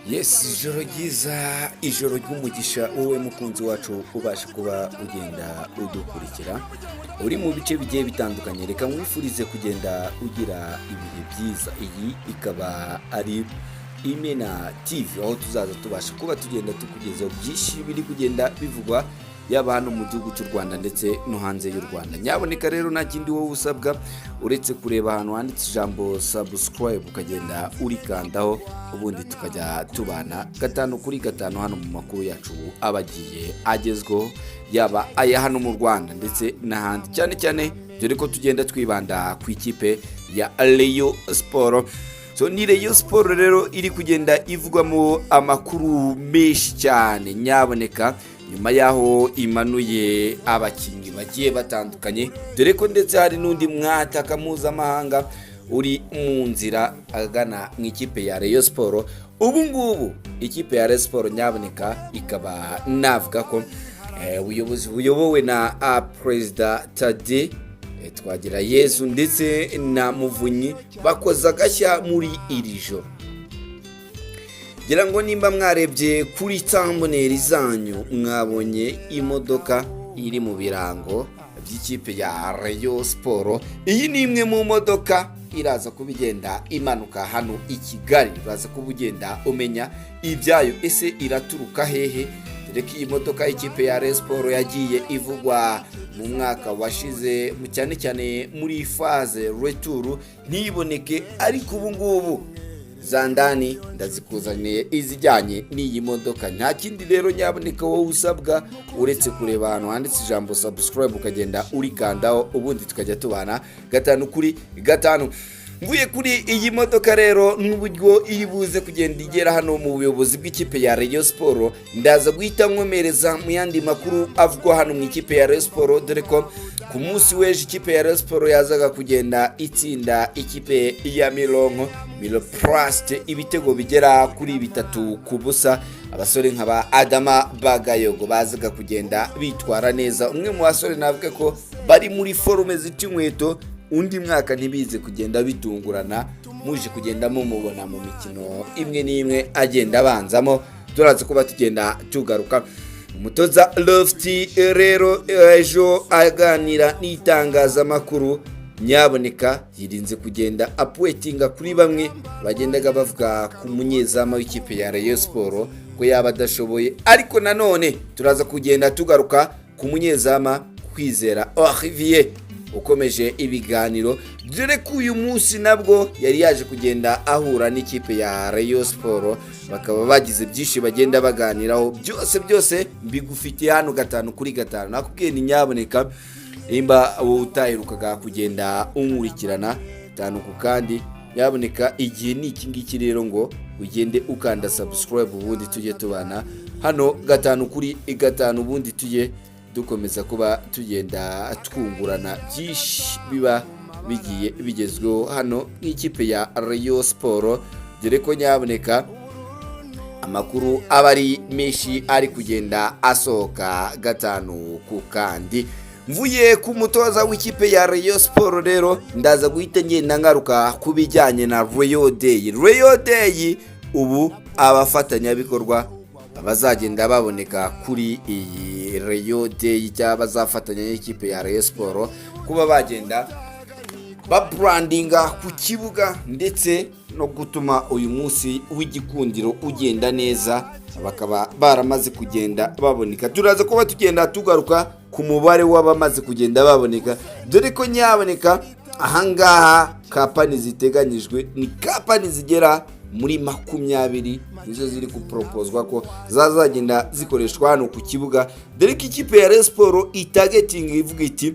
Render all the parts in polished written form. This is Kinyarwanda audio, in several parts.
Yes, ijoro ryiza, ijoro ry'umugisha, wowe mukunzi wacu ubasha kuba ugenda udukurikira uri mu bice bigiye bitandukanye. Reka nkwifurize kugenda ugira ibihe byiza. Iyi ikaba ari Imena TV, aho tuzaza tubasha kuba tugenda tukugezaho byinshi biri kugenda bivugwa, yaba hano mu gihugu cy'u Rwanda ndetse no hanze y'u Rwanda. Nyaboneka rero, nta kindi wowe usabwa uretse kureba ahantu handitse ijambo "subscribe", ukagenda urikandaho, ubundi tukajya tubana gatanu kuri gatanu hano mu makuru yacu aba agiye agezweho, yaba aya hano mu Rwanda ndetse n'ahandi, cyane cyane dore ko tugenda twibanda ku ikipe ya Rayon Sport. So ni Rayon Sport rero iri kugenda ivugwamo amakuru menshi cyane, nyaboneka, nyuma y'aho imanuye abakinnyi bagiye batandukanye, dore ko ndetse hari n'undi mwataka mpuzamahanga uri mu nzira agana mu ikipe ya Rayon Sport. Ubu ngubu ikipe ya Rayon Sport, nyaboneka, ikaba navuga ko ubuyobozi buyobowe na Perezida Tade Twagirayezu ndetse na Muvunyi bakoze agashya muri iri joro. Ngira ngo nimba mwarebye kuri thumbnail zanyu, mwabonye imodoka iri mu birango by'ikipe ya Rayon Sport. Iyi ni imwe mu modoka iraza kuba igenda imanuka hano i Kigali. Uraza kuba ugenda umenya ibyayo. Ese iraturuka hehe? Dore ko iyi modoka y'ikipe ya Rayon Sport yagiye ivugwa mu mwaka washize, cyane cyane muri phase retour, ntiboneke, ariko ubu ngubu za ndani ndazikuzaniye, izijyanye n'iyi modoka. Nta kindi rero, nyaboneka, wowe usabwa uretse kureba ahantu handitse ijambo "subscribe", ukagenda urikandaho, ubundi tukajya tubana gatanu kuri gatanu. Mvuye kuri iyi modoka rero n'uburyo iri buze kugenda igera hano mu buyobozi bw'ikipe ya Rayon Sport, ndaza guhita nkomereza mu yandi makuru avugwa hano mu ikipe ya Rayon Sport, dore ko ku munsi w'ejo ikipe ya Rayon Sport yazaga kugenda itsinda ikipe ya Mironko Miroplast ibitego bigera kuri 3-0. Abasore nka ba Adama Bagayogo bazaga kugenda bitwara neza, umwe mu basore navuga ko bari muri forme zica inkweto. Undi mwaka ntibize kugenda bitungurana, muje kugenda mumubona mu mikino imwe n'imwe agenda abanzamo. Turaza kuba tugenda tugaruka. Umutoza Lofty rero ejo aganira n'itangazamakuru, nyaboneka, yirinze kugenda apuwetinga kuri bamwe bagendaga bavuga ku munyezamu w'ikipe ya Rayon Sport ko yaba adashoboye. Ariko nanone turaza kugenda tugaruka ku munyezamu Kwizera Olivier ukomeje ibiganiro, dore ko uyu munsi nabwo yari yaje kugenda ahura n'ikipe ya Rayon Sport, bakaba bagize byinshi bagenda baganiraho. Byose byose mbigufitiye hano gatanu kuri gatanu. Nakubwiye ni nyaboneka, nimba wowe utaherukaga kugenda unkurikirana gatanu ku kandi, nyaboneka, igihe ni iki ngiki rero ngo ugende ukanda subscribe, ubundi tujye tubana hano gatanu kuri gatanu, ubundi tujye dukomeza kuba tugenda twungurana byinshi biba bigiye bigezweho hano nk'ikipe ya Rayon Sport, dore ko nyaboneka amakuru aba ari menshi ari kugenda asohoka gatanu ku kandi. Mvuye ku mutoza w'ikipe ya Rayon Sport rero, ndaza guhita ngenda ngaruka ku bijyanye na Rayon Day. Rayon Day, ubu abafatanyabikorwa bazagenda baboneka kuri iyi Rayon Day, cyangwa bazafatanya n'ikipe ya Rayon Sport kuba bagenda baburandinga ku kibuga ndetse no gutuma uyu munsi w'igikundiro ugenda neza, bakaba baramaze kugenda baboneka. Turaza kuba tugenda tugaruka ku mubare w'abamaze kugenda baboneka, dore ko nyaboneka ahangaha company ziteganyijwe ni company zigera muri 20, nizo ziri guporopozwa ko zazagenda zikoreshwa hano ku kibuga, dore ko ikipe ya Rayon Sport itagetinga ivuga iti: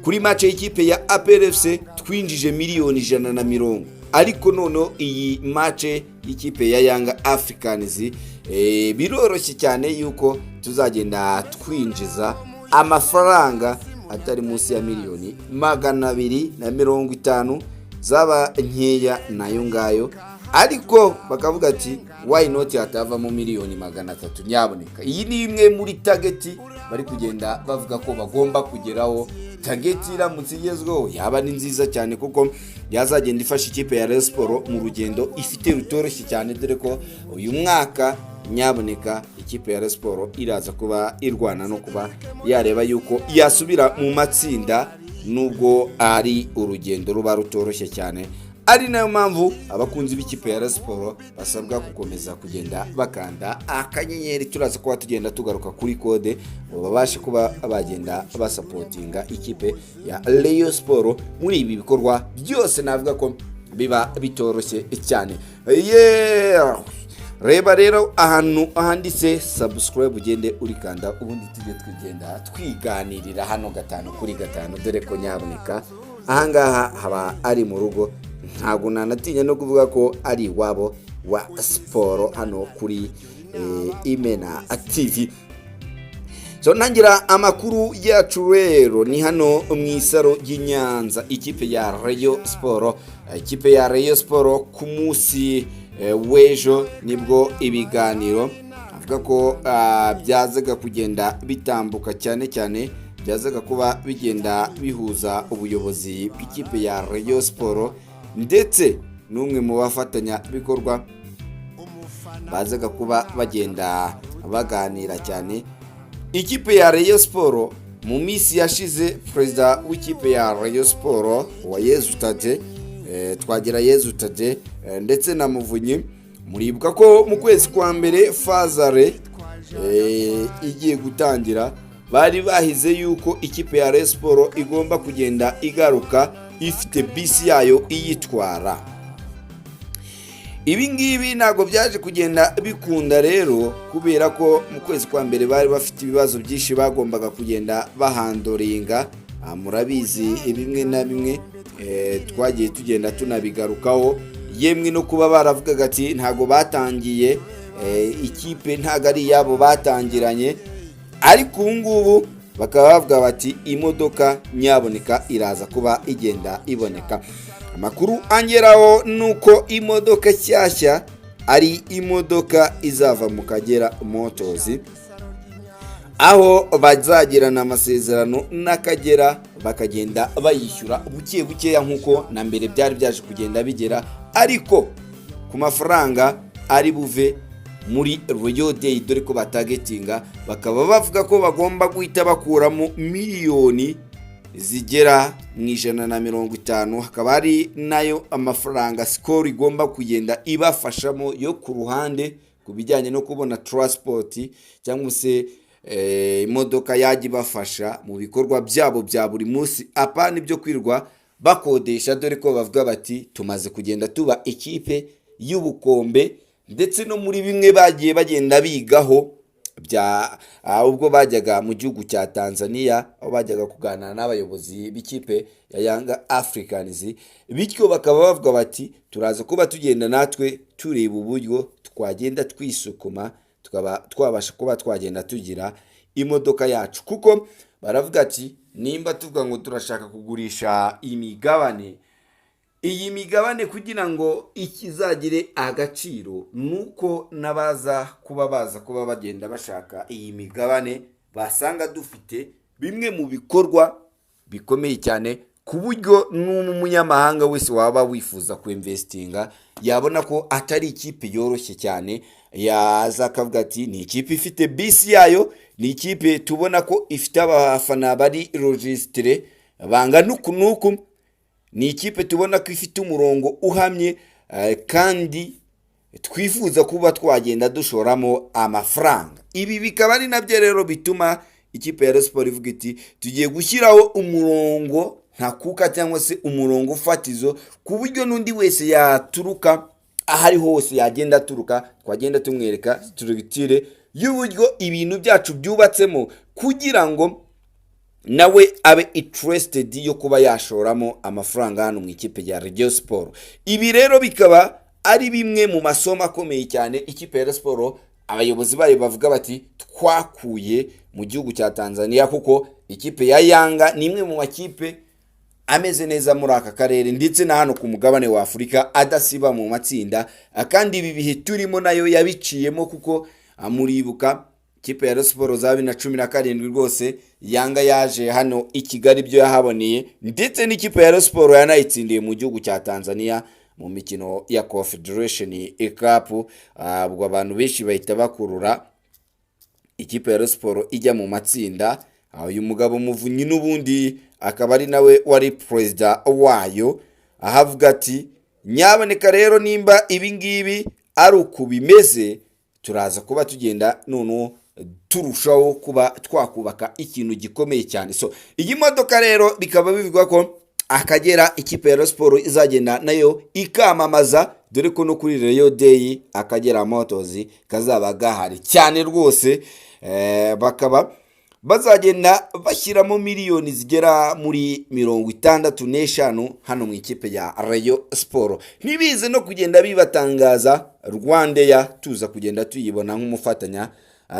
"Kuri match y'ikipe ya APR FC twinjije miliyoni 120, ariko noneho iyi match y'ikipe ya Yanga Africans biroroshye cyane yuko tuzagenda twinjiza amafaranga atari munsi ya miliyoni 250, zaba nkeya nayo ngayo." Ariko bakavuga ati: "Why not hatavamo miliyoni 300?" Nyaboneka, iyi ni imwe muri target bari kugenda bavuga ko bagomba kugeraho. Target iramutse igezweho yaba ari nziza cyane, kuko yazagenda ifasha ikipe ya Rayon Sport mu rugendo ifite rutoroshye cyane, dore ko uyu mwaka nyaboneka ikipe ya Rayon Sport iraza kuba irwana no kuba yareba yuko yasubira mu matsinda, nubwo ari urugendo ruba rutoroshye cyane. Ari nayo mpamvu abakunzi b'ikipe ya Rayon Sport basabwa gukomeza kugenda bakanda akanyenyeri. Turaza kuba tugenda tugaruka kuri code ngo babashe kuba bagenda basapotinga ikipe ya Rayon Sport muri ibi bikorwa byose. Navuga ko biba bitoroshye cyane. Yeah! Reba rero ahantu handitse subscribe, ugende urikanda, ubundi tujye tugenda twiganirira hano gatanu kuri gatanu, dore ko nyaboneka ahangaha haba ari mu rugo. Ntabwo nanatinya no kuvuga ko ari iwabo wa siporo hano kuri Imena TV. So ntangira amakuru yacu rero ni hano mu isaro ry'i Nyanza. Ikipe ya Rayon Sport, ikipe ya Rayon Sport ku munsi w'ejo nibwo ibiganiro avuga ko byazaga kugenda bitambuka, cyane cyane byazaga kuba bigenda bihuza ubuyobozi bw'ikipe ya Rayon Sport ndetse n'umwe mu bafatanyabikorwa bazaga kuba bagenda baganira cyane. Ikipe ya Rayon Sport mu minsi yashize, perezida w'ikipe ya Rayon Sport wa Yezu Tade, Twagira Yezu Tade, ndetse na Muvunyi, muribuka ko mu kwezi kwa mbere phase aller igiye gutangira bari bahize yuko ikipe ya Rayon Sport igomba kugenda igaruka ifite bisi yayo iyitwara. Ibi ngibi ntabwo byaje kugenda bikunda rero, kubera ko mu kwezi kwa mbere bari bafite ibibazo byinshi bagombaga kugenda bahandoringa. Murabizi bimwe na bimwe, twagiye tugenda tunabigarukaho, yemwe no kuba baravugaga ati ntabwo batangiye, ikipe ntabwo ari iyabo batangiranye. Ariko ubu ngubu bakaba bavuga bati imodoka nyaboneka iraza kuba igenda iboneka. Amakuru angeraho ni uko imodoka nshyashya ari imodoka izava mu Kagera Motors, aho bazagirana amasezerano n'Akagera bakagenda bayishyura buke bukeya nk'uko na mbere byari byaje kugenda bigera, ariko ku mafaranga ari buve muri Royal Day, dore ko batagetinga bakaba bavuga ko bagomba guhita bakuramo miliyoni zigera mu 150, hakaba hari nayo amafaranga Skol igomba kugenda ibafashamo yo ku ruhande ku bijyanye no kubona transport cyangwa se imodoka yajya ibafasha mu bikorwa byabo bya buri munsi, apana ibyo kwirwa bakodesha, dore ko bavuga bati tumaze kugenda tuba ikipe y'ubukombe. Ndetse no muri bimwe bagiye bagenda bigaho bya ubwo bajyaga mu gihugu cya Tanzania, aho bajyaga kuganira n'abayobozi b'ikipe ya Yanga Africans, bityo bakaba bavuga bati turaza kuba tugenda natwe tureba uburyo twagenda twisukuma, tukaba twabasha kuba twagenda tugira imodoka yacu, kuko baravuga ati nimba tuvuga ngo turashaka kugurisha imigabane, iyi migabane kugira ngo ikizagire agaciro ni uko n'abaza kuba baza kuba bagenda bashaka iyi migabane basanga dufite bimwe mu bikorwa bikomeye cyane, ku buryo n'umunyamahanga wese waba wifuza kuinvestinga yabona ko atari ikipe yoroshye cyane, yaza akavuga ati ni ikipe ifite bisi yayo, ni ikipe tubona ko ifite abafana bari registré bangana uku n'uku, ni ikipe tubona ko ifite umurongo uhamye, kandi twifuza kuba twagenda dushoramo amafaranga. Ibi bikaba ari nabyo rero bituma ikipe ya Rayon Sport ivuga iti tugiye gushyiraho umurongo ntakuka cyangwa se umurongo fatizo, ku buryo n'undi wese yaturuka aho ari hose yagenda aturuka, twagenda tumwereka structure y'uburyo ibintu byacu byubatsemo, kugira ngo nawe abe interested yo kuba yashoramo amafaranga hano mu ikipe ya Rayon Sport. Ibi rero bikaba ari bimwe mu masomo akomeye cyane ikipe ya Rayon Sport abayobozi bayo bavuga bati twakuye mu gihugu cya Tanzania, kuko ikipe ya Yanga ni imwe mu makipe ameze neza muri aka karere ndetse na hano ku mugabane wa Afurika, adasiba mu matsinda, kandi ibi bihe turimo nayo yabiciyemo, kuko muribuka Ikipe ya Rayon Sports za 2017 rwose Yanga yaje hano i Kigali, ibyo yahaboneye, ndetse n'ikipe ya Rayon Sports yanayitsindiye mu gihugu cya Tanzania mu mikino ya Confederation Cup. Ubwo abantu benshi bahita bakurura ikipe ya Rayon Sports ijya mu matsinda. Uyu mugabo Muvunyi n'ubundi akaba ari nawe wari perezida wayo, aho avuga ati: "Nyaboneka rero, nimba ibi ngibi ari uku bimeze, turaza kuba tugenda noneho turushaho kuba twakubaka ikintu gikomeye cyane." So iyi modoka rero bikaba bivugwa ko Akagera, ikipe ya Rayon Sports izagenda nayo ikamamaza, dore ko no kuri Rayon Day Akagera Motors kazaba gahari cyane rwose. Bakaba bazagenda bashyiramo miliyoni zigera muri 65 hano mu ikipe ya Rayon Sports. Ntibize no kugenda bibatangaza, RwandAir tuza kugenda tuyibona nk'umufatanya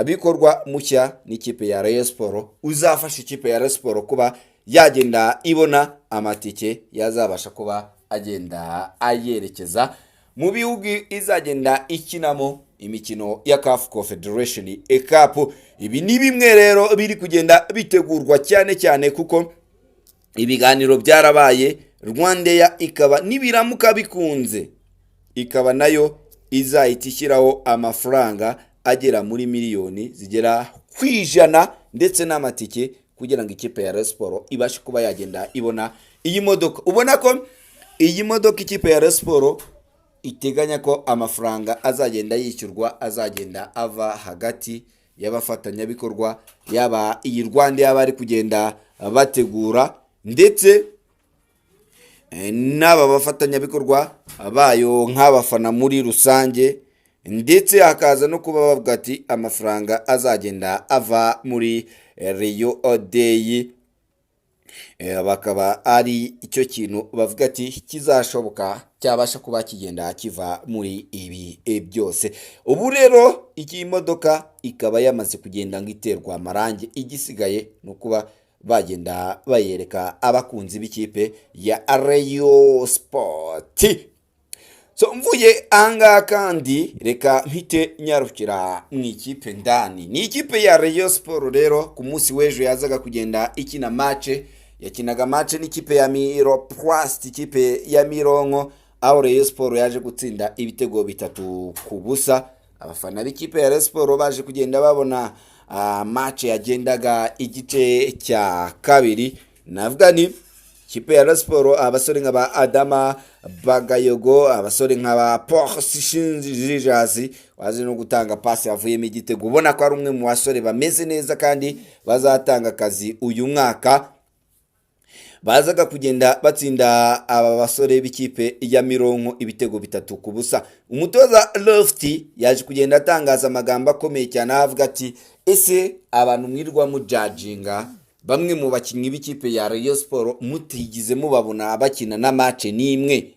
bikorwa mushya n'ikipe ya Rayon Sports, uzafasha ikipe ya Rayon Sports kuba yagenda ibona amatike yazabasha kuba agenda ayerekeza mu bihugu izagenda ikinamo imikino ya CAF Confederation Cup. Ibi ni bimwe rero biri kugenda bitegurwa cyane cyane, kuko ibiganiro byarabaye. RwandAir ikaba nibiramuka bikunze, ikaba nayo izahita ishyiraho amafaranga agera muri miliyoni zigera ku 100 ndetse n'amatike, kugira ngo ikipe ya Rayon Sports ibashe kuba yagenda ibona iyi modoka. Ubona ko iyi modoka ikipe ya Rayon Sports iteganya ko amafaranga azagenda yishyurwa azagenda ava hagati y'abafatanyabikorwa, yaba iyi Rwanda yaba ari kugenda bategura, ndetse n'aba bafatanyabikorwa bayo nk'abafana muri rusange, ndetse hakaza no kuba bavuga ati amafaranga azagenda ava muri Rayon Day, bakaba ari icyo kintu bavuga ati kizashoboka, cyabasha kuba kigenda kiva muri ibi byose. Ubu rero iyi modoka ikaba yamaze kugenda ngo iterwa amarangi, igisigaye ni ukuba bagenda bayereka abakunzi b'ikipe ya Rayon Sports. So mvuye ahangaha kandi, reka mpite nyarukira mu ikipe ndani. Ni ikipe ya Rayon Sports rero ku munsi w'ejo yazaga kugenda ikina match, yakinaga match n'ikipe ya Miroplast, ikipe ya Mironko, aho Rayon Sports yaje gutsinda ibitego 3-0. Abafana b'ikipe ya Rayon Sports baje kugenda babona match yagendaga igice cya kabiri. Navuga ni ikipe ya Rayon Sports, abasore nka ba Adama Bagayogo, abasore nka ba Porsi wazi no gutanga pasi yavuyemo igitego, ubona ko ari umwe mu basore bameze neza kandi bazatanga akazi uyu mwaka, bazaga kugenda batsinda aba basore b'ikipe ya Mironko ibitego 3-0. Umutoza Lofty yaje kugenda atangaza amagambo akomeye cyane, aho avuga ati: "Ese abantu mwirwa mujajinga bamwe mu bakinnyi b'ikipe ya Rayon Sports mutigize mubabona bakina na match n'imwe,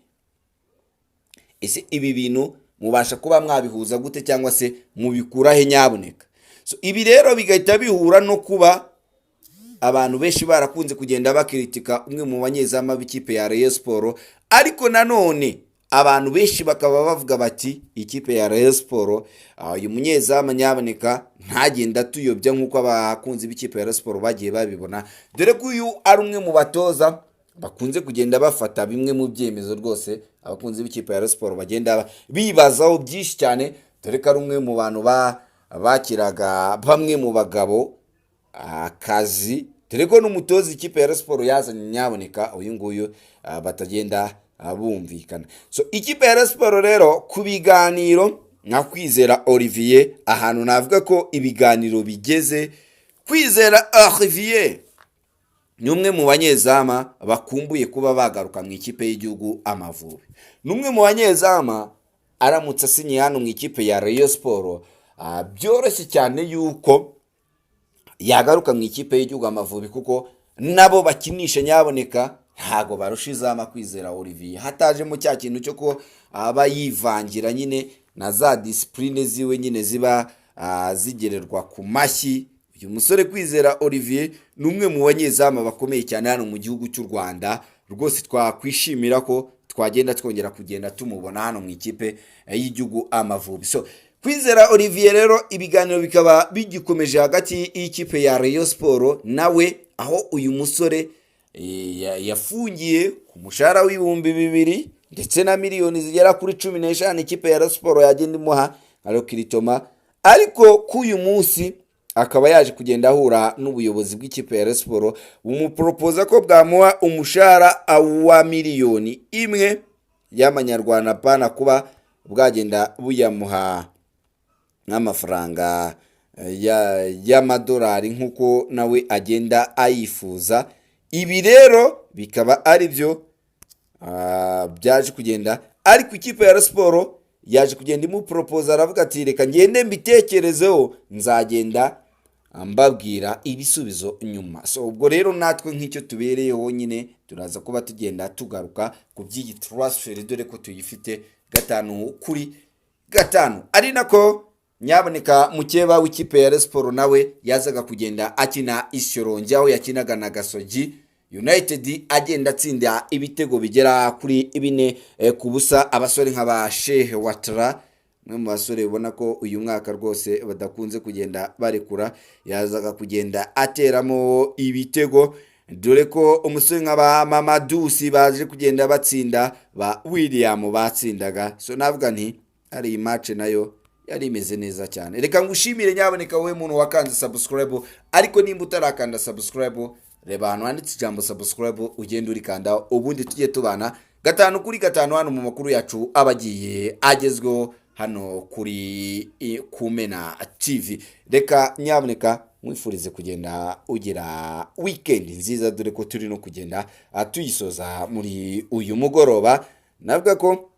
ese ibi bintu mubasha kuba mwabihuza gute, cyangwa se mubikura he nyabuneka?" So ibi rero bigahita bihura no kuba abantu benshi barakunze kugenda bakiritika umwe mu banyezamu b'ikipe ya Rayon Sports, ariko nanone abantu benshi bakaba bavuga bati ikipe ya Rayon Sports, uyu munyezamu nyaboneka ntagenda atuyobya nk'uko abakunzi b'ikipe ya Rayon Sports bagiye babibona, dore ko uyu ari umwe mu batoza bakunze kugenda bafata bimwe mu byemezo rwose abakunzi b'ikipe ya Rayon Sports bagenda bibazaho byinshi cyane, dore ko ari umwe mu bantu bakiraga bamwe mu bagabo akazi, dore ko n'umutoza ikipe ya Rayon Sports yazanye nyaboneka uyu nguyu batagenda bumvikana. So ikipe ya Rayon Sports rero ku biganiro nka Kwizera Olivier, ahantu navuga ko ibiganiro bigeze, Kwizera Olivier ni umwe mu banyezama bakumbuye kuba bagaruka mu ikipe y'igihugu Amavubi. Ni umwe mu banyezama aramutse asinyiye hano mu ikipe ya Rayon Sports, byoroshye cyane yuko yagaruka mu ikipe y'igihugu Amavubi, kuko nabo bakinisha nyaboneka ntago barusha izamu Kwizera Olivier, hatajemo cya kintu cyo ko aba yivangira nyine na za discipline ziwe nyine ziba zigererwa ku mashyi. Uyu musore Kwizera Olivier ni umwe mu banyezamu bakomeye cyane hano mu gihugu cy'u Rwanda. Rwose twakwishimira ko twagenda twongera kugenda tumubona hano mu ikipe y'igihugu Amavubi. So Kwizera Olivier rero, ibiganiro bikaba bigikomeje hagati y'ikipe ya Rayon Sport nawe, aho uyu musore yafungiye ku mushahara w'2000 ndetse na miliyoni zigera kuri 15 ikipe ya Rayon Sport yagenda imuha nka recrutement. Ariko k'uyu munsi akaba yaje kugenda ahura n'ubuyobozi bw'ikipe ya Rayon Sport, bumuporopoza ko bwamuha umushahara wa 1 miliyoni y'amanyarwanda, pana kuba bwagenda buyamuha nk'amafaranga y'amadolari nk'uko nawe agenda ayifuza. Ibi rero bikaba ari byo byaje kugenda, ariko ikipe ya Rayon Sport yaje kugenda imuporopoza, aravuga ati: "Reka ngende mbitekerezeho, nzagenda mbabwira ibisubizo nyuma." So ubwo rero natwe nk'icyo tubereyeho nyine, turaza kuba tugenda tugaruka ku by'iyi transfer, dore ko tuyifite 5 kuri 5. Ari nako nyaboneka mukeba w'ikipe ya Rayon Sport nawe yazaga kugenda akina Ishyorongi, aho yakinaga na Gasogi United, agenda atsinda ibitego bigera kuri 4 ku busa. Abasore nka ba Shehe Watara, umwe mu basore ubona ko uyu mwaka rwose badakunze kugenda barekura, yazaga kugenda ateramo ibitego, dore ko umusore nka ba Mamadusi baje kugenda batsinda, ba William batsindaga. So navuga nti ari iyi match nayo yari imeze neza cyane. Reka ngushimire nyaboneka wowe muntu wakanze subscribe, ariko nimba utarakanda subscribe, reba ahantu handitse ijambo subscribe, ugenda urikanda, ubundi tujye tubana 5 kuri 5 hano mu makuru yacu aba agiye agezweho hano kuri Kumena TV. Reka nyaboneka mwifurize kugenda ugira weekend nziza, dore ko turi no kugenda tuyisoza muri uyu mugoroba. Navuga ko